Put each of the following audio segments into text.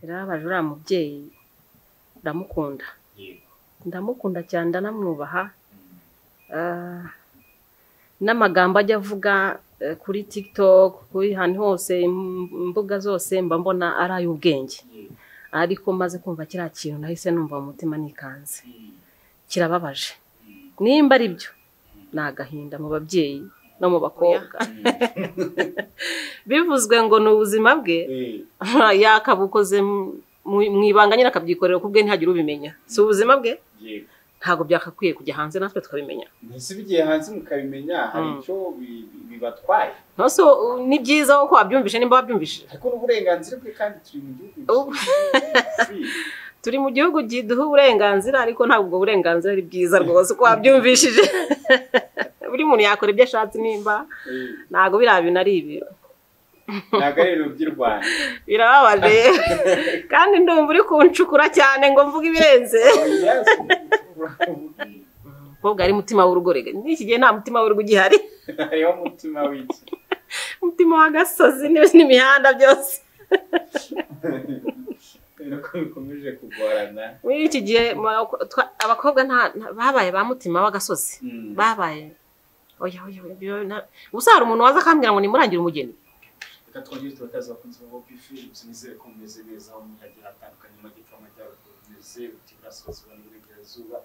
Birababaje uriya mubyeyi, ndamukunda. Ndamukunda cyane, ndanamwubaha. N'amagambo ajya avuga kuri TikTok, kuri ahantu hose, imbuga zose, mba mbona ari ay'ubwenge. Ariko maze kumva kiriya kintu nahise numva mu mutima nikanze. Kirababaje. Nimba ari byo, ni agahinda mu babyeyi no mu bakobwa. Bivuzwe ngo ni ubuzima bwe, yakabukoze mu ibanga nyine akabyikorera ku bwe ntihagire ubimenya. Si ubuzima bwe? Ntabwo byakakwiye kujya hanze natwe tukabimenya. Ntese bigiye hanze mukabimenya hari icyo bibatwaye? Nose ni byiza ko wabyumvishe nimba wabyumvishije. Ariko n'uburenganzira bwe kandi turi mu gihugu. Turi mu gihugu giduha uburenganzira ariko ntabwo ubwo burenganzira ari bwiza rwose uko wabyumvishije. Buri muntu yakora ibyo ashatse nimba ntabwo biriya bintu ari ibi. Ntabwo ari ibintu by'u Rwanda. Birababaje kandi ndumva uri kuncukura cyane ngo mvuge ibirenze. Umukobwa ari mutima w'urugo rega. N'iki gihe nta mutima w'urugo ugihari. Hariho umutima w'iki? Umutima w'agasozi n'imihanda byose. Nuko bikomeje kugorana. Muri iki gihe abakobwa babaye ba mutima w'agasozi. Babaye. Oya oya. Ubusa hari umuntu waza akambwira ngo nimurangire umugeni. Reka twongere tubakaze abakunzi ba Hope Films, nizere ko mumeze neza aho muri hagiye hatandukanye, amajyepfo, amajyaruguru, mumeze uti burasirazuba n'iburengerazuba,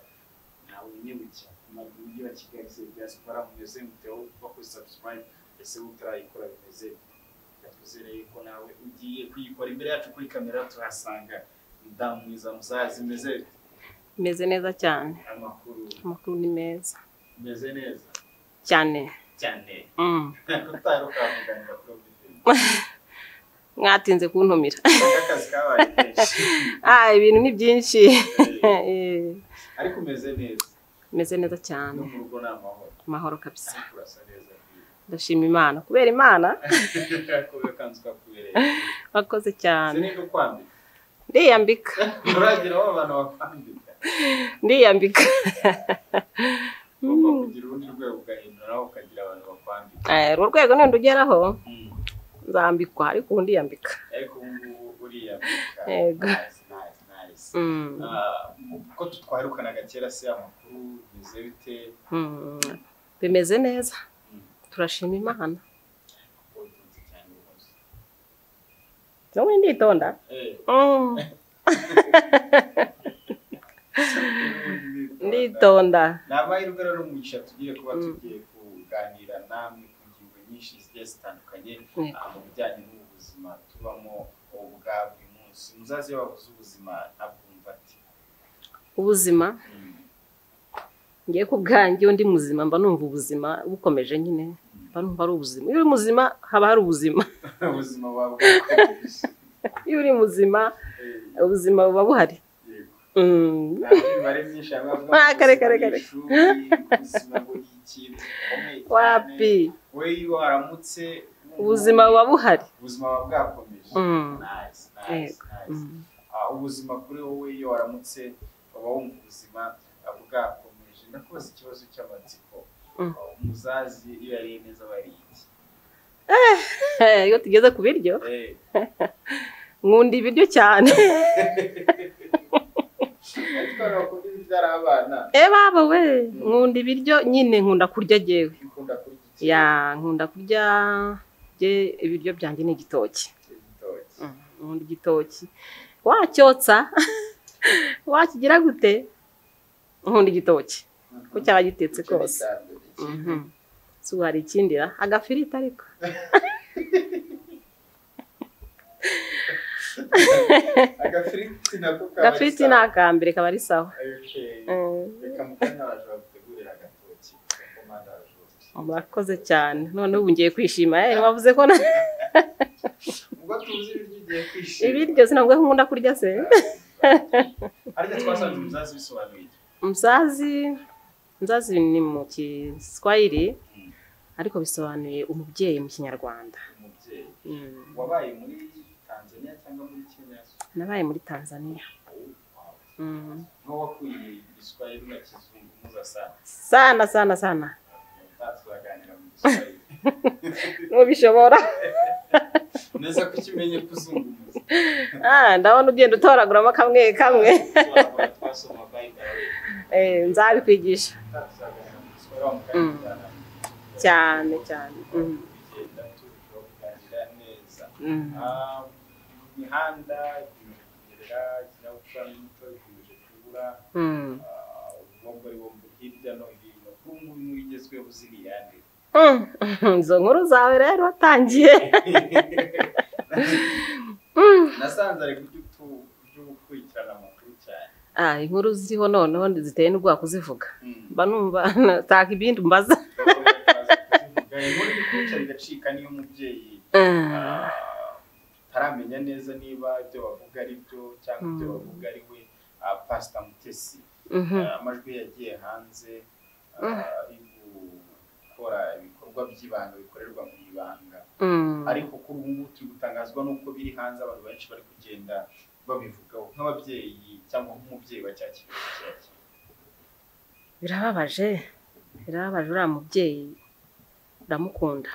ntawe unyibukira. Mu mujyi wa Kigali se diaspora mumeze mute, wakoze subscribe ese utarayikora bimeze bite? Reka twizere yuko nawe ugiye kuyikora. Imbere yacu kuri kamera tuhasanga mudamu mwiza Muzazi, meze bite? Meze neza cyane. Amakuru? Amakuru ni meza. Meze neza cyane. Cyane. Kutaheruka kuganira kuri Hope Films. Mwatinze kuntumira. Akazi kabaye kenshi. Ibintu ni byinshi. Ariko umeze neza. Meze neza cyane. No mu rugo ni amahoro. Amahoro kabisa. Urasa neza. Ndashima Imana. Kubera Imana. Kubera kanzu kakubereye. Wakoze cyane. Sininde ukwambika. Ndiyambika. Uragira aho abantu bakwambika. Ndiyambika. Ugomba kugira urundi rwego ugahindura nawe ukagira abantu bakwambika. Uru rwego ninde ugeraho? Nzambikwa ariko ubu ndiyambika. Ariko ubu ngubu uriyambika. Yego. Nice, nice, nice. Ko tutwarukanaga kera se amakuru bimeze bite? Bimeze neza. Turashima Imana. Witonze cyane rwose. Nawe nditonda? Nditonda. Ni amahirwe rero umugisha tugiye kuba tugiye kuganira namwe ku ngingo nyinshi zigiye zitandukanye mu bijyanye n'ubuzima tubamo bwa buri munsi. Muzazi iyo bavuze ubuzima abwumva ati ubuzima ngiye ku bwanjye undi muzima mba numva ubuzima bukomeje nyine, mba numva ari ubuzima. Iyo uri muzima haba hari ubuzima. Ubuzima buba bwakomeje. Iyo uri muzima ubuzima buba buhari. Wapi ubuzima buba buhari, ubuzima buba bwakomeje. Ubuzima kuri wowe iyo waramutse uba wumva ubuzima bwakomeje. Ndakubaza ikibazo cy'amatsiko, Umuzazi iyo yariye neza aba yariye iki? Iyo tugeze ku biryo nkunda ibiryo cyane. Baba we nkunda ibiryo nyine, nkunda kurya jewe. Ya nkunda kurya je ibiryo byanjye ni igitoki. Nkunda igitoki. Wacyotsa wakigira gute? Nkunda igitoki ko cyaba gitetse kose. Si hari ikindira agafiriti ariko. Agafiriti ni akambere kaba ari sawa. Murakoze cyane. None ubu ngiye kwishima. Wavuze ko ibiryo sinabwo nkunda kurya se. Ariko twasanze umuzazi bisobanuye iki? Umuzazi ni mu Kiswahili ariko bisobanuye umubyeyi mu Kinyarwanda. Umubyeyi. Wabaye muri Tanzania cyangwa muri Kenya? Nabaye muri Tanzania. Nko wakuye Igiswahili na Kizungu muza sana. Sana sana sana. Tutaganira mu Kiswahili. Nubishobora. Neza kukimenye kuzungumuza. Ndabona ugenda utoraguramo kamwe kamwe. Twasoma Bible. Nzabikwigisha. Cyane cyane. Imihanda ikomeje kunyerera, ikinyabupfura n'umuco bikomeje kubura, ububomboribombo hirya no hino. Kuri ubu ngubu inkuru igezweho ziriya nde? Izo nkuru zawe rero watangiye. Nasanze ari ujya ukurikirana amakuru cyane. Inkuru ziriho noneho ziteye n'ubwoba kuzivuga. Mba numva nataka ibindi mbaza. Inkuru iri kubica bigacika niyo mubyeyi taramenya neza niba ibyo bavuga ari byo cyangwa ibyo bavuga ari we. Pastor Mutesi amajwi yagiye hanze ari gukora ibikorwa by'ibanga bikorerwa mu ibanga, ariko kuri ubu ngubu turi gutangazwa n'uko biri hanze, abantu benshi bari kugenda babivugaho nk'ababyeyi cyangwa nk'umubyeyi bacyakiriye. Birababaje, birababaje. Uriya mubyeyi ndamukunda,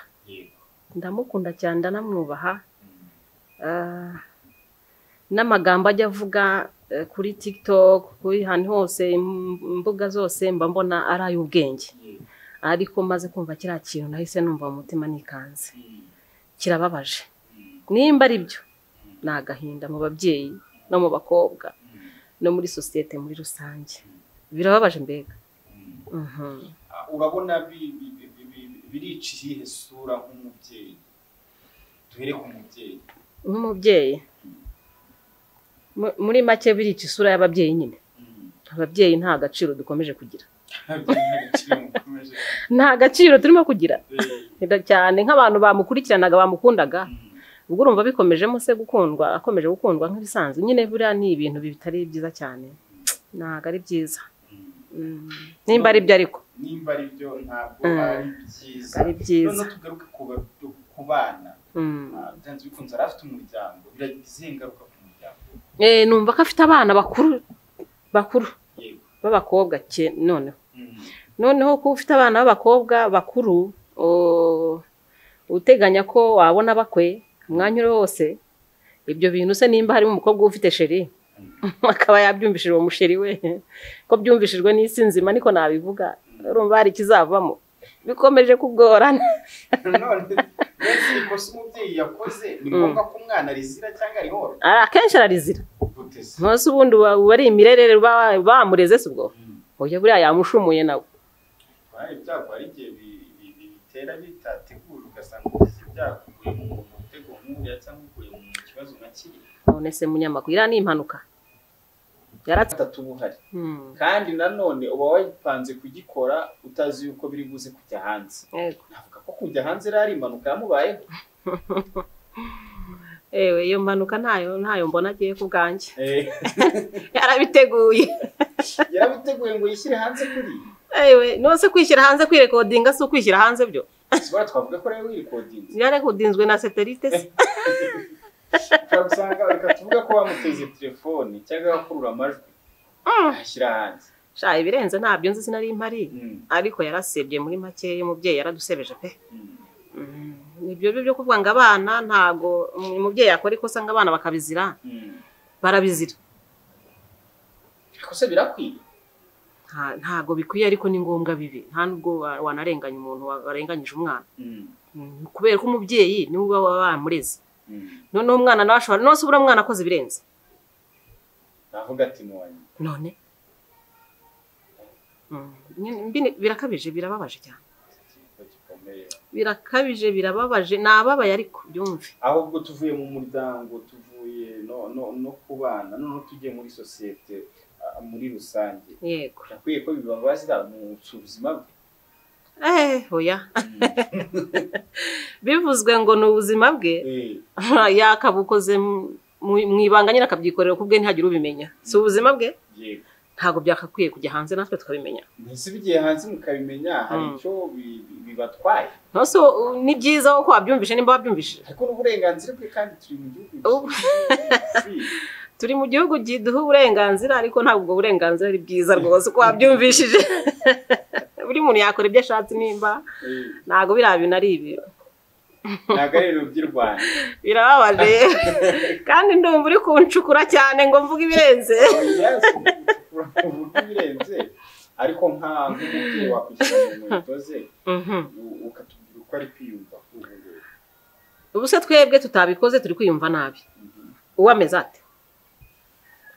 ndamukunda cyane, ndanamwubaha. N'amagambo ajya avuga kuri TikTok, kuri ahantu hose, imbuga zose, mba mbona ari ay'ubwenge. Ariko maze kumva kiriya kintu nahise numva mu mutima nikanze. Kirababaje. Nimba ari byo, ni agahinda mu babyeyi no mu bakobwa no muri sosiyete muri rusange. Birababaje mbega. Urabona birica iyihe sura nk'umubyeyi? Duhere ku mubyeyi. Nk'umubyeyi muri make birica isura y'ababyeyi nyine. Ababyeyi nta gaciro dukomeje kugira. Nta gaciro turimo kugira cyane nk'abantu bamukurikiranaga, bamukundaga. Ubwo urumva bikomejemo se gukundwa, akomeje gukundwa nk'ibisanzwe nyine. Buriya ni ibintu bitari byiza cyane, ntabwo ari byiza. Nimba ari byo, ariko nimba ari byo ntabwo ari byiza. Ari byiza. Noneho tugaruke ku bana. Byanze bikunze afite umuryango, biragira izihe ngaruka ku muryango? Numva ko afite abana bakuru bakuru b'abakobwa. Noneho noneho ko ufite abana b'abakobwa bakuru, uteganya ko wabona bakwe umwanya uri wose. Ibyo bintu se nimba harimo umukobwa ufite sheri akaba yabyumvishije uwo musheri we, ko byumvishijwe n'isi nzima, niko nabivuga, urumva hari ikizavamo. Bikomeje kugorana. None ikosa umubyeyi yakoze ni ngombwa ko umwana arizira cyangwa arihora? Akenshi ararizira. Nose ubundi uba ari imirerere bamureze se ubwo? Oya, buriya yamushumuye nawe. Ibyago hari igihe bitera bitategura, ugasanga ugize ibyago uguye mu mutego nk'uriya cyangwa uguye mu kibazo nka kiriya. None se munyamakuru, iriya ni impanuka. Yaratatu buhari. Kandi nanone uba wayipanze kugikora utazi yuko biri buze kujya hanze. Navuga ko kujya hanze ari impanuka yamubayeho. Ewe, iyo mpanuka ntayo mbona agiye ku bwanjye. Yarabiteguye. Yarabiteguye ngo yishyire hanze kuri. Ewe, nose kwishyira hanze kwirekodinga si ukwishyira hanze byo. Sibora twavuga ko rero wirekodinze. Yarekodinzwe na satellite se. Usanga reka tuvuga ko bamuteze telefoni cyangwa akurura amajwi ashyira hanze. Sha ibirenze ntabyo nzi, sinari mpari, ariko yarasebye muri make, umubyeyi yaradusebeje pe. Nibyo byo kuvuga ngo abana ntago umubyeyi akora ikosa ngo abana bakabizira. Barabizira. Ariko se birakwiye? Ntago bikwiye, ariko ni ngombwa bibi. Nta nubwo wanarenganya umuntu warenganyije umwana. Kubera ko umubyeyi niwe uba wamureze. None umwana nawe ashobora, nose ubura umwana akoze ibirenze. Navuga ati none. None. Birakabije, birababaje cyane. Birakabije, birababaje, nababaye ariko byumve. Ahubwo tuvuye mu muryango, tuvuye no kubana, none tugiye muri sosiyete muri rusange. Yego. Birakwiye ko bibabaza mu buzima bwe. Oya. Bivuzwe ngo ni ubuzima bwe, yakabukoze mu ibanga nyine akabyikorera kubwe ntihagire ubimenya. Si ubuzima bwe? Yego. Ntabwo byakakwiye kujya hanze natwe tukabimenya. Mbese bigiye hanze mukabimenya hari icyo bibatwaye? Nose ni byiza ko wabyumvishe nimba wabyumvishije. Ariko n'uburenganzira bwe, kandi turi mu gihugu. Turi mu gihugu giduha uburenganzira, ariko ntabwo ubwo burenganzira ari bwiza rwose uko wabyumvishije. Buri muntu yakora ibyo ashatse nimba ntago biriya bintu ari ibi. Ntago ari ibintu by'u Rwanda. Birababaje kandi ndumva uri kuncukura cyane ngo mvuge ibirenze. Uvuge ibirenze ariko nk'umubyeyi wakwishyura mu nkweto ze ukatubwira uko ari kwiyumva. Ubu se twebwe tutabikoze turi kwiyumva nabi. Uwo ameze ate?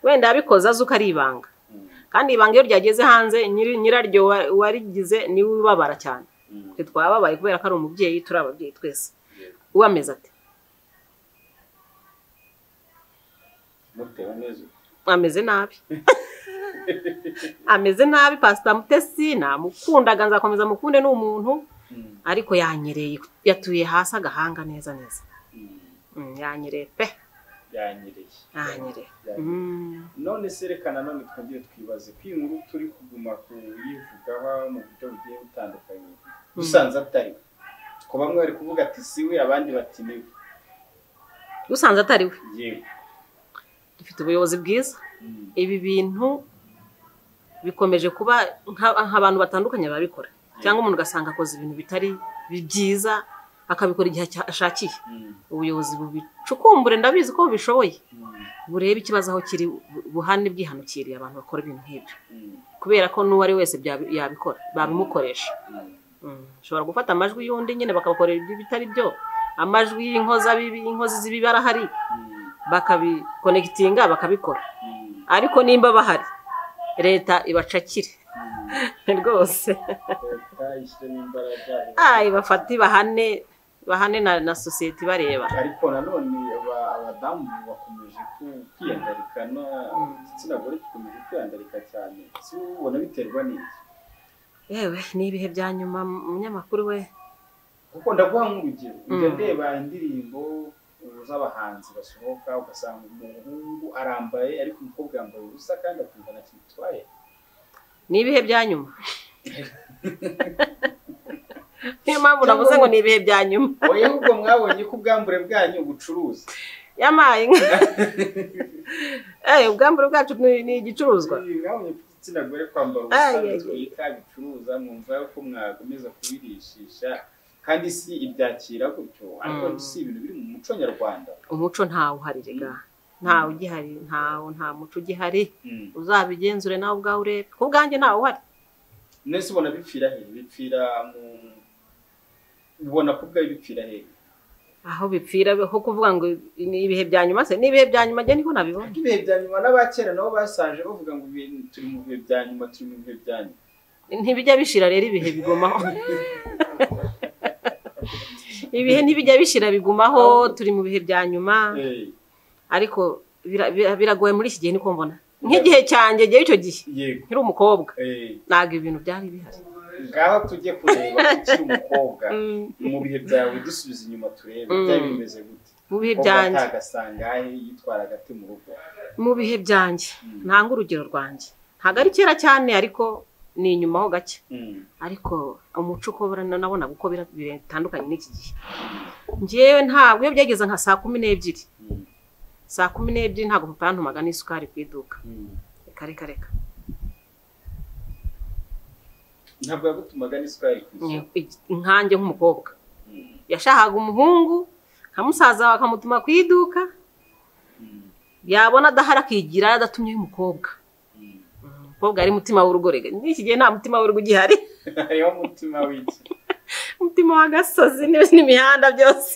Wenda abikoze azi uko ari ibanga. Kandi ibanga iyo ryageze hanze nyiraryo warigize niwe ubabara cyane. Twe twababaye kubera ko ari umubyeyi, turi ababyeyi twese. Uwo ameze ate? Ameze nabi. Ameze nabi. Pastor Mutesi namukundaga, nzakomeza mukunde, ni umuntu ariko yanyereye, yatuye hasi agahanga neza neza. Yanyereye pe. Yanyereye. None se reka nanone twongere twibaze ko iyi nkuru turi kuguma kuyivugaho mu buryo bugiye butandukanye, dusanze atari we. Ko bamwe bari kuvuga ati si we, abandi bati ni we. Dusanze atari we. Yego. Dufite ubuyobozi bwiza. Ibi bintu bikomeje kuba nk'abantu batandukanye babikora, cyangwa umuntu ugasanga akoze ibintu bitari byiza akabikora igihe ashakiye. Ubuyobozi bubicukumbure, ndabizi ko bubishoboye, burebe ikibazo aho kiri, buhane bwihanukiriye abantu bakora ibintu nk'ibyo, kubera ko n'uwo ari wese yabikora, babimukoresha. Ushobora gufata amajwi y'undi nyine bakabakorera ibyo bitari byo, amajwi y'inkozi z'ibibi arahari, bakabikonekitinga bakabikora. Ariko nimba bahari leta ibacakire rwose, ibafate bahane bahane na sosiyete bareba. Ariko nanone abadamu bakomeje kwiyandarika, igitsina gore gikomeje kwiyandarika cyane, si ubona biterwa n'iki? Yewe ni ibihe bya nyuma umunyamakuru we. Kuko ndaguha nk'urugero, njya ndeba indirimbo z'abahanzi basohoka ugasanga umuhungu arambaye ariko umukobwa yambaye ubusa kandi akumva nta kintu bitwaye. Ni ibihe bya nyuma. Niyo mpamvu navuze ngo ni ibihe bya nyuma. Oya, ahubwo mwabonye ko ubwambure bwanyu bucuruza. Yamaye inka. Ubwambure bwacu ni igicuruzwa. Mwabonye ko igitsina gore kwambara ubusa bitwika bicuruza, mwumva ko mwakomeza kubirishisha kandi si ibyakira gutyo, ariko si ibintu biri mu muco nyarwanda. Umuco ntawe uhari rega. Ntawe ugihari, nta muco ugihari. Uzabigenzure nawe ubwawe urebe. Ku bwanjye ntawe uhari. Nese ubona bipfira he? Bipfira mu ubona ko bwa bipfira he? Aho bipfira ho kuvuga ngo ni ibihe bya nyuma se, ni ibihe bya nyuma je niko nabibona. Ibihe bya nyuma n'abakera nabo basaje bavuga ngo turi mu bihe bya nyuma, turi mu bihe bya nyuma. Ntibijya bishira rero, ibihe bigumaho. Ibihe ntibijya bishira bigumaho, turi mu bihe bya nyuma. Ariko biragoye muri iki gihe niko mbona. Nk'igihe cyanjye gihe icyo gihe nkiri umukobwa ntabwo ibintu byari bihari. Ngaho tujye kureba ukiri umukobwa mu bihe byawe, dusubiza inyuma turebe byari bimeze gute. Mu bihe byanjye atagasanga yitwaraga ate mu rugo? Mu bihe byanjye ntanga urugero rwanjye, ntabwo ari kera cyane ariko ni inyuma ho gake. Ariko umuco uko nabonaga uko bitandukanye n'iki gihe, njyewe ntabwo iyo byageze nka saa 12, saa 12 ntabwo papa yantumaga n'isukari ku iduka. Reka reka reka. Ntabwo yagutumaga n'isukari ku isoko? Nkanjye nk'umukobwa yashakaga umuhungu nka musaza we akamutuma ku iduka, yabona adahari akigira adatumye umukobwa. Umukobwa ari mutima w'urugo rega. N'iki gihe nta mutima w'urugo ugihari. Hariho umutima w'iki? Umutima w'agasozi n'imihanda byose.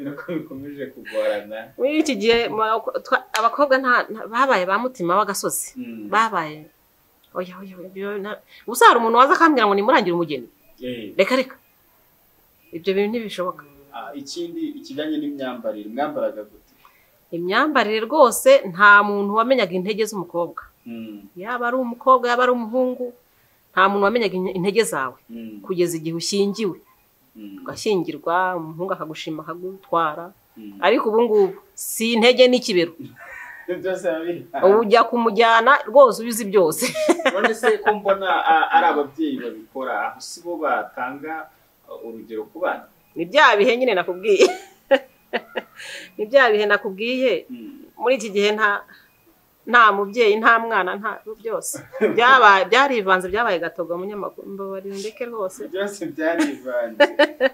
Nuko bikomeje kugorana. Muri iki gihe abakobwa babaye ba mutima w'agasozi. Babaye oya oya. Ubusa hari umuntu waza akambwira ngo nimurangire umugeni. Reka reka. Ibyo bintu ntibishoboka. Ikindi ikijyanye n'imyambarire, mwambaraga gute? Imyambarire rwose nta muntu wamenyaga intege z'umukobwa. Yaba ari umukobwa yaba ari umuhungu, nta muntu wamenyaga intege zawe kugeza igihe ushyingiwe. Ugashyingirwa umuhungu akagushima akagutwara. Ariko ubu ngubu si intege n'ikibero. Ubu ujya kumujyana rwose ubizi byose. None se ko mbona ari ababyeyi babikora, aho si bo batanga urugero ku bana? Ni bya bihe nyine nakubwiye. Ni bya bihe nakubwiye. Muri iki gihe nta Nta mubyeyi, nta mwana, nta byose byabaye, byarivanze, byabaye gatogo. Munyamakuru, mbabarira ndeke rwose. Byose byarivanze.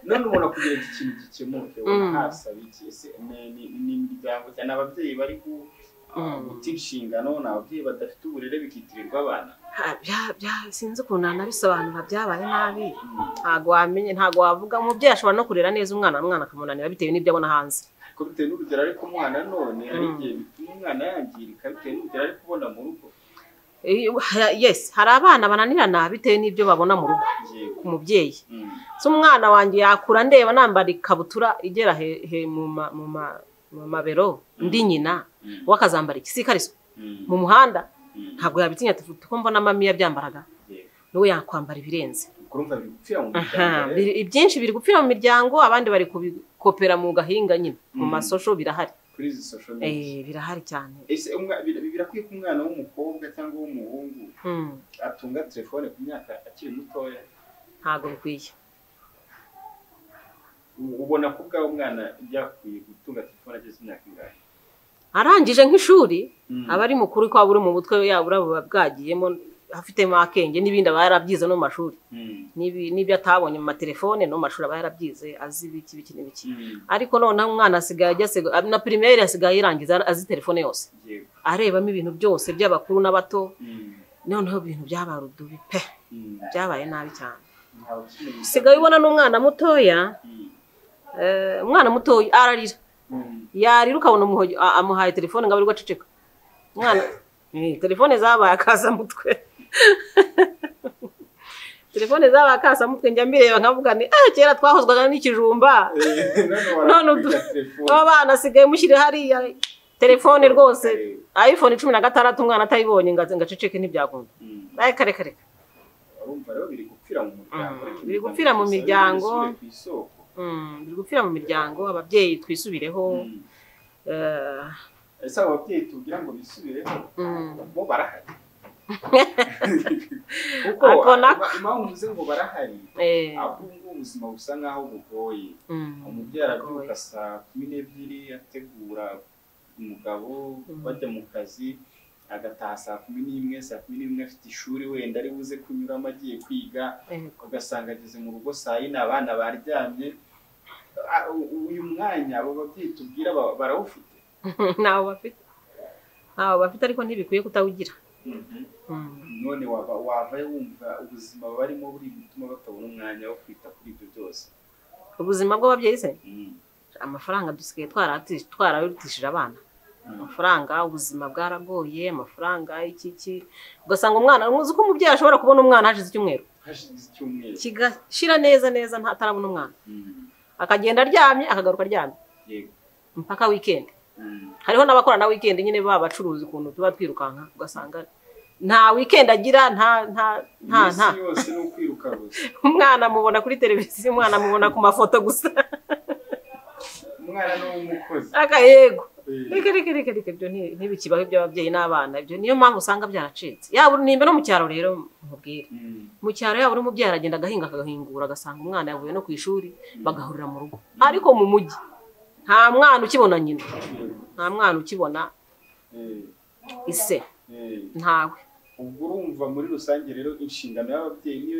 None ubona kugira iki kintu gikemuke, ubona hasaba iki? Ese ni imiryango cyane, ababyeyi bari guta inshingano, ni ababyeyi badafite uburere bikitirirwa abana? Sinzi ukuntu nanabisobanura, byabaye nabi. Ntago wamenye, ntago wavuga. Umubyeyi ashobora no kurera neza umwana, umwana akamunanira bitewe n'ibyo abona hanze. Ariko bitewe n'urugero ari kumuha, nanone hari igihe bituma umwana yangirika bitewe n'urugero ari kubona mu rugo. Yes, hari abana bananirana bitewe n'ibyo babona mu rugo ku mubyeyi. Se umwana wanjye yakura ndeba nambara ikabutura igera he mu mabero, ndi nyina, we akazambara iki? Si ikariso mu muhanda? Ntabwo yabitinya, ati ko mbona mami yabyambaraga, niwe yakwambara ibirenze. Ibyinshi biri gupfira mu miryango, abandi bari kubikopera mu gahinga nyine, mu masosho birahari. Kuri izi social media birahari cyane. Ese birakwiye ko umwana w'umukobwa cyangwa w'umuhungu atunga telefone ku myaka akiri mutoya? Ntabwo bikwiye. Ubona ko ubwawe umwana yakwiye gutunga telefone ageze imyaka ingahe? Arangije nk'ishuri, aba ari mukuru, ko aba uri mu mutwe yabura buba bwagiyemo, afitemo akenge n'ibindi aba yarabyize no mu mashuri. N'ibyo atabonye mu matelefone no mu mashuri aba yarabyize, azi ibiki biki n'ibiki. Ariko noneho umwana asigaye ajya na primaire asigaye yirangiza azi telefone yose, arebamo ibintu byose by'abakuru n'abato. Noneho ibintu byabaye urudubi pe, byabaye nabi cyane. Usigaye ubona n'umwana mutoya, umwana mutoya ararira, yarira ukabona amuhaye telefone ngo abe aceceka. Umwana telefone zabaye akasamutwe. Telefone zabaye akasamutwe, njya mbireba nkavuga ni kera twahozwaga n'ikijumba, none abana asigaye mushyire hariya telefone rwose, iPhone 16 umwana atayibonye ngo aceceke ntibyakunda. Reka reka reka. Urumva rero biri gupfira mu muryango. Biri gupfira mu miryango. Biri gupfira mu miryango, ababyeyi twisubireho. Ese ababyeyi tubwira ngo bisubireho bo barahari? Kuko impamvu mvuze ngo barahari, ahubwo ubuzima busa nkaho bugoye. Umubyeyi arabyuka saa 12 ategura umugabo bajya mu kazi, agataha saa 11, saa 11 afite ishuri wenda ari buze kunyuramo agiye kwiga, ugasanga ageze mu rugo saa 4 abana baryamye. Uyu mwanya abo babyeyi tubwira barawufite? Ntawo bafite, ntawo bafite, ariko ntibikwiye kutawugira. None wava wumva ubuzima barimo buri gutuma batabona umwanya wo kwita kuri ibyo byose? Ubuzima bw'ababyeyi se? Amafaranga dusigaye twararutishije abana. Amafaranga, ubuzima bwaragoye, amafaranga iki ugasanga umwana, uzi ko umubyeyi ashobora kubona umwana hashize icyumweru, kigashira neza neza ntatarabona umwana, akagenda aryamye akagaruka aryamye mpaka weekend. Hariho n'abakora na weekend nyine babacuruzi ukuntu tuba twirukanka, ugasanga nta weekend agira, nta nta nta nta yose no kwiruka gusa. Umwana mubona kuri televiziyo, umwana mubona ku mafoto gusa. Umwana ni umukozi. Aka yego. Reka reka reka reka, ibyo ntibikibaho iby'ababyeyi n'abana. Ibyo niyo mpamvu usanga byaracitse. Yaba nimba no mu cyaro rero nkubwire, mu cyaro yaba uri umubyeyi aragenda agahinga akagahingura, agasanga umwana yavuye no ku ishuri bagahurira mu rugo. Ariko mu mujyi nta mwana ukibona nyina, nta mwana ukibona ise, ntawe. Ubwo urumva muri rusange rero inshingano y'ababyeyi niyo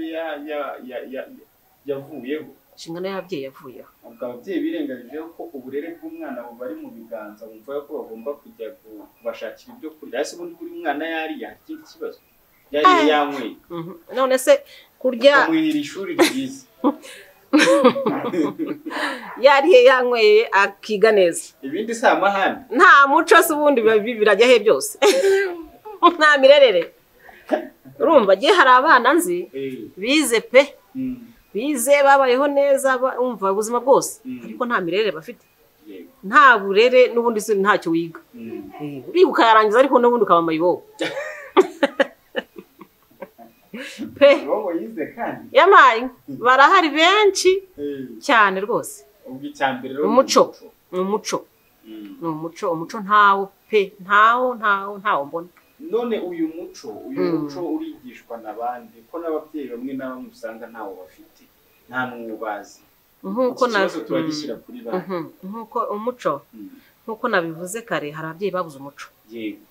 yavuyeho. Inshingano y'ababyeyi yavuyeho. Ubwo ababyeyi birengagijeho ko uburere bw'umwana bubari mu biganza, bumva ko bagomba kujya kubashakira ibyo kurya. Ese ubundi buri mwana yariye hari ikindi kibazo? Yariye yanyweye. None se kurya amuhira ishuri ryiza. Yariye yanyweye akiga neza. Ibindi si amahane. Nta muco se ubundi birajya he byose. Nta mirerere. Urumva gihe hari abana nzi bize pe. Bize babayeho neza, umva ubuzima bwose, ariko nta mirere bafite, nta burere, n'ubundi ntacyo wiga. Uriga ukayarangiza ariko n'ubundi ukaba mayibobo pe. Yamaye barahari benshi cyane rwose. Umuco ni umuco, ni umuco, umuco ntawo pe, ntawo ntawo ntawo mbona. None uyu muco urigishwa n'abandi ko n'ababyeyi bamwe na bamwe usanga ntawo bafite, nta n'uwo bazi. Nkuko turagishyira kuri bande. Nkuko umuco, nkuko nabivuze kare, hari ababyeyi babuze umuco. Yego.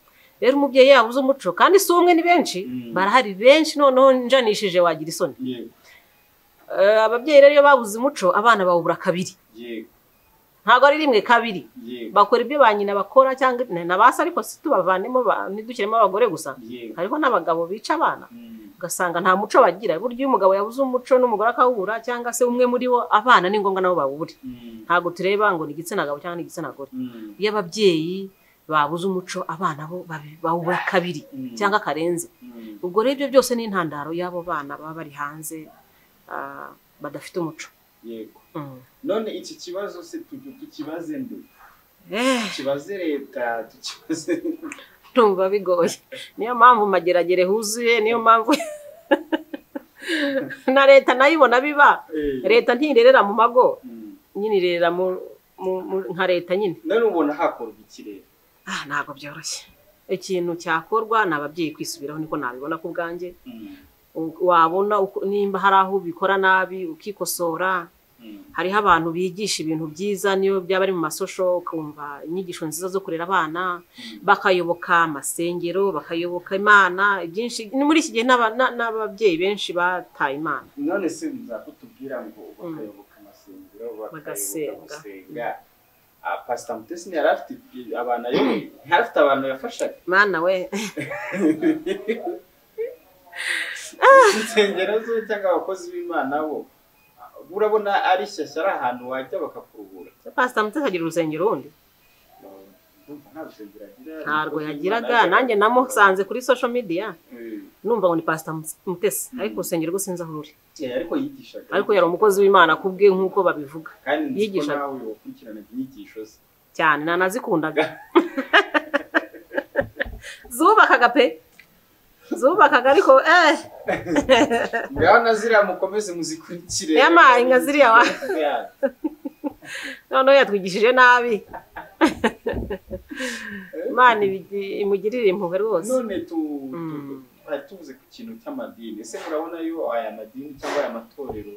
Rero umubyeyi yabuze umuco, kandi si umwe ni benshi, barahari benshi, noneho njanishije wagira isoni. Ababyeyi rero iyo babuze umuco abana bawubura kabiri. Ntabwo ari rimwe, kabiri. Bakora ibyo ba nyina bakora cyangwa nabasa, ariko si tubavanemo ntidushyiremo abagore gusa. Hariho n'abagabo bica abana, ugasanga nta muco bagira. Burya iyo umugabo yabuze umuco n'umugore akawubura, cyangwa se umwe muri bo, abana ni ngombwa nabo bawubure. Ntabwo tureba ngo ni igitsina gabo cyangwa ni igitsina gore. Iyo ababyeyi babuze umuco abana bo bawubura kabiri cyangwa karenze. Ubwo rero ibyo byose ni intandaro y'abo bana baba bari hanze badafite umuco. Yego. None iki kibazo se tukibaze nde? Tukibaze leta, tukibaze ndumva bigoye. Niyo mpamvu mageragere huzuye, niyo mpamvu na leta nayibona biba. Leta ntirerera mu mago, nyine irerera mu nka leta nyine. None ubona hakorwa iki rero? Ntabwo byoroshye. Ikintu cyakorwa ni ababyeyi kwisubiraho, niko nabibona ku bwanjye. Wabona nimba hari aho ubikora nabi ukikosora. Hariho abantu bigisha ibintu byiza, niyo byaba ari mu masosho, ukumva inyigisho nziza zo kurera abana, bakayoboka amasengero, bakayoboka Imana byinshi. Muri iki gihe n'ababyeyi benshi bataye Imana. None se nzakutubwira ngo bakayoboka amasengero, bakayoboka gusenga. Pastor Mutesi yari afite abana, yo afite abantu yafashaga. Mana we. Insengero zo cyangwa abakozi b'Imana bo urabona ari shyashya, ari ahantu wajya bakakuruhura. Pastor Mutesi agira urusengero rundi? Ntarwo yagiraga, nanjye namusanze kuri social media numva ngo ni Pastor Mutesi, ariko urusengero rwo sinzi aho ruri. Ariko yigishaga, ariko yari umukozi w'Imana kubwe nk'uko babivuga. Kandi yigishaga, nawe wakurikirana inyigisho ze cyane, nanazikundaga. Zubakaga pe, zubakaga, ariko ngaho na ziriya mukomeze muzikurikire. Yama inka ziriya wa noneho yatwigishije nabi. Imana imugirire impuhwe rwose. None tuvuze ku kintu cy'amadini, ese murabona yo aya madini cyangwa aya matorero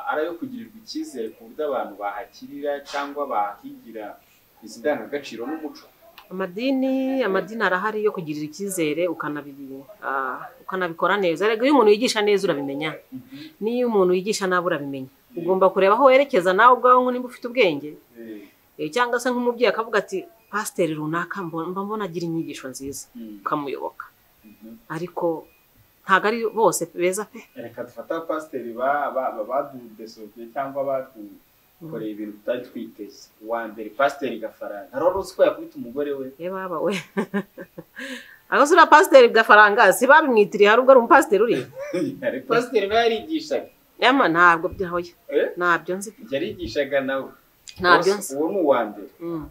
ari ayo kugirirwa icyizere ku buryo abantu bahakirira cyangwa bahigira izi ndangagaciro n'umuco? Amadini arahari yo kugirira icyizere, ukanabikora neza. Erega iyo umuntu yigisha neza urabimenya, n'iyo umuntu yigisha nabi urabimenya. Ugomba kureba aho werekeza nawe ubwawe nimba ufite ubwenge, cyangwa se nk'umubyeyi akavuga ati pasiteri runaka mba mbona agira inyigisho nziza, ukamuyoboka. Ariko ntabwo ari bose beza pe. Reka dufate abapasiteri badudesobye cyangwa badukoreye ibintu tutari twiteze. Uwa mbere Pasiteri Gafaranga, hari wari uzi ko yakubita umugore we? Baba we, aho si uriya Pasiteri Gafaranga si babimwitiriye, hari ubwo ari umupasiteri uri? Pasiteri nawe yarigishaga. Yama ntabwo byahoye, ntabyo nzi. Yarigishaga nawe. Ntabyo nzi. Uwo ni uwa mbere.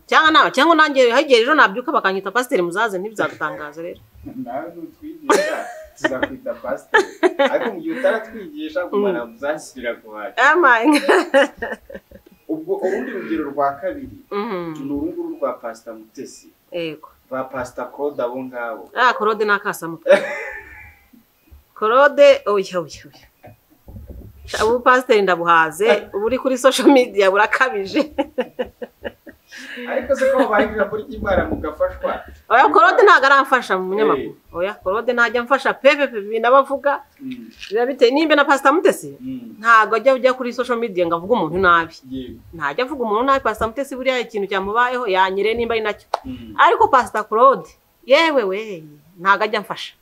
Cyangwa nawe, cyangwa nanjye hegere ejo nabyuka bakanyita Pasiteri Muzaze, ntibizagutangaza rero. Nawe nutwigisha tuzakwita pasiteri, ariko mu gihe utaratwigisha gumana muzashyirira guhaha. Ubwo urundi rugero rwa kabiri ni urunguru rwa Pastor Mutesi. Yego. Ba Pastor Claude abo ngabo. Claude ni akasamutwe. Claude oya oya oya. Ubu pasiteri ndabuhaze, ubu uri kuri social media burakabije. Ariko se ko babaye ijambo ry'Imana mugafashwa? Oya, Claude ntabwo aramfasha mu munyamakuru. Oya, Claude ntajya amfasha pepe pepe, n'abavuga biba biteye. Nimba na Pastor Mutesi ntabwo ajya ujya kuri social media ngo avuge umuntu nabi. Ntajya avuga umuntu nabi. Pastor Mutesi buriya ikintu cyamubayeho yanyire nimba ari nacyo. Ariko Pastor Claude yewe we ntabwo ajya amfasha.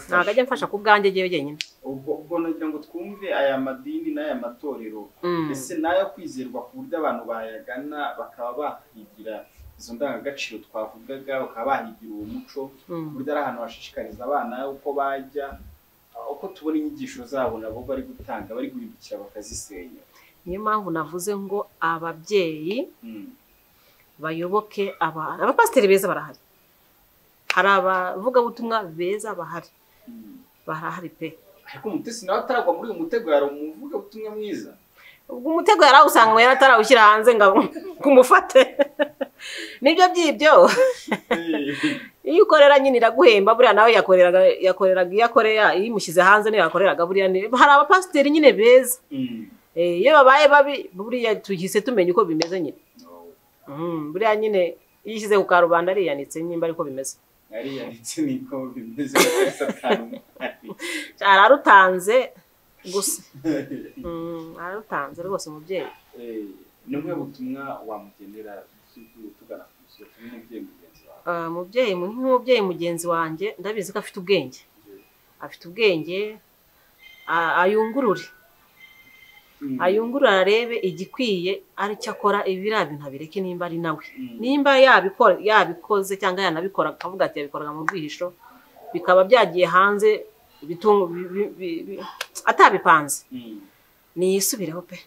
Ntabwo ajya amfasha ku bwanjye jyewe jyenyine. Ubwo nagira ngo twumve aya madini n'aya matorero, ese nayo kwizerwa ku buryo abantu bayagana bakaba bahigira izo ndangagaciro twavugaga, bakaba bahigira uwo muco, ku buryo ari ahantu hashishikariza abana uko bajya, uko tubona inyigisho zabo nabo bari gutanga, bari guhindukira bakazisenya. Niyo mpamvu navuze ngo ababyeyi bayoboke abapasiteri beza barahari, hari abavugabutumwa beza bahari, barahari pe. Ariko Mutesi nawe ataragwa muri uyu mutego, yari umuvugabutumwa mwiza. Ubwo umutego yarawusanga ngo yaratarawushyira hanze ngo kumufate. Nibyo byibyo. Iyo ukorera nyine iraguhemba, buriya nawe yakoreraga iyo akorera, iyo imushyize hanze niyo yakoreraga buriya. Hari abapasiteri nyine beza, iyo babaye babi buriya tuhise tumenya uko bimeze nyine. Buriya nyine Yishyize ku karubanda ariyanitse nimba ariko bimeze. Ariyanitse niko bimeze Satani. Ararutanze gusa. Ararutanze rwose umubyeyi. Ni umwe butumwa wamugenera tugana ku musozo n'umubyeyi mugenzi wawe. Umubyeyi nk'umubyeyi mugenzi wanjye ndabizi ko afite ubwenge. Afite ubwenge ayungurure. Ayungurure arebe igikwiye aricyo akora ibiriya bintu abireke nimba ari nawe. Nimba yabikora yabikoze cyangwa yanabikora akavuga ati yabikoraga mu rwihisho bikaba byagiye hanze atabipanze. Niyisubireho pe.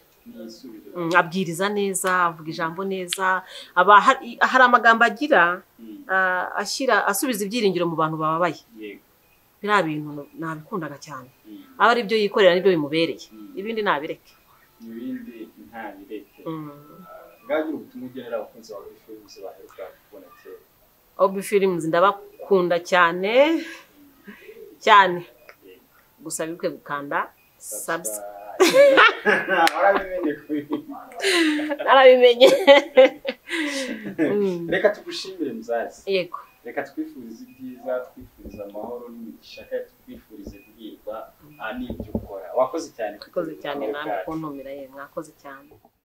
Abwiriza neza, avuga ijambo neza, hari amagambo agira ashyira asubiza ibyiringiro mu bantu bababaye. Biriya bintu nabikundaga cyane. Aba ari byo yikorera nibyo bimubereye. Ibindi nabireke. Ibindi ntabireke. Ngagira ubutumwa ugenera abakunzi ba Obi Films baheruka kubona kera. Obi Films ndabakunda cyane cyane. Gusa bibuke gukanda subscribe. Narabimenye. Reka tugushimire muzazi. Yego. Reka twifurize ibyiza, twifurize amahoro n'imigisha, kandi twifurize guhirwa n'ibyo ukora. Wakoze cyane. Wakoze cyane namwe kuntumira, ye mwakoze cyane.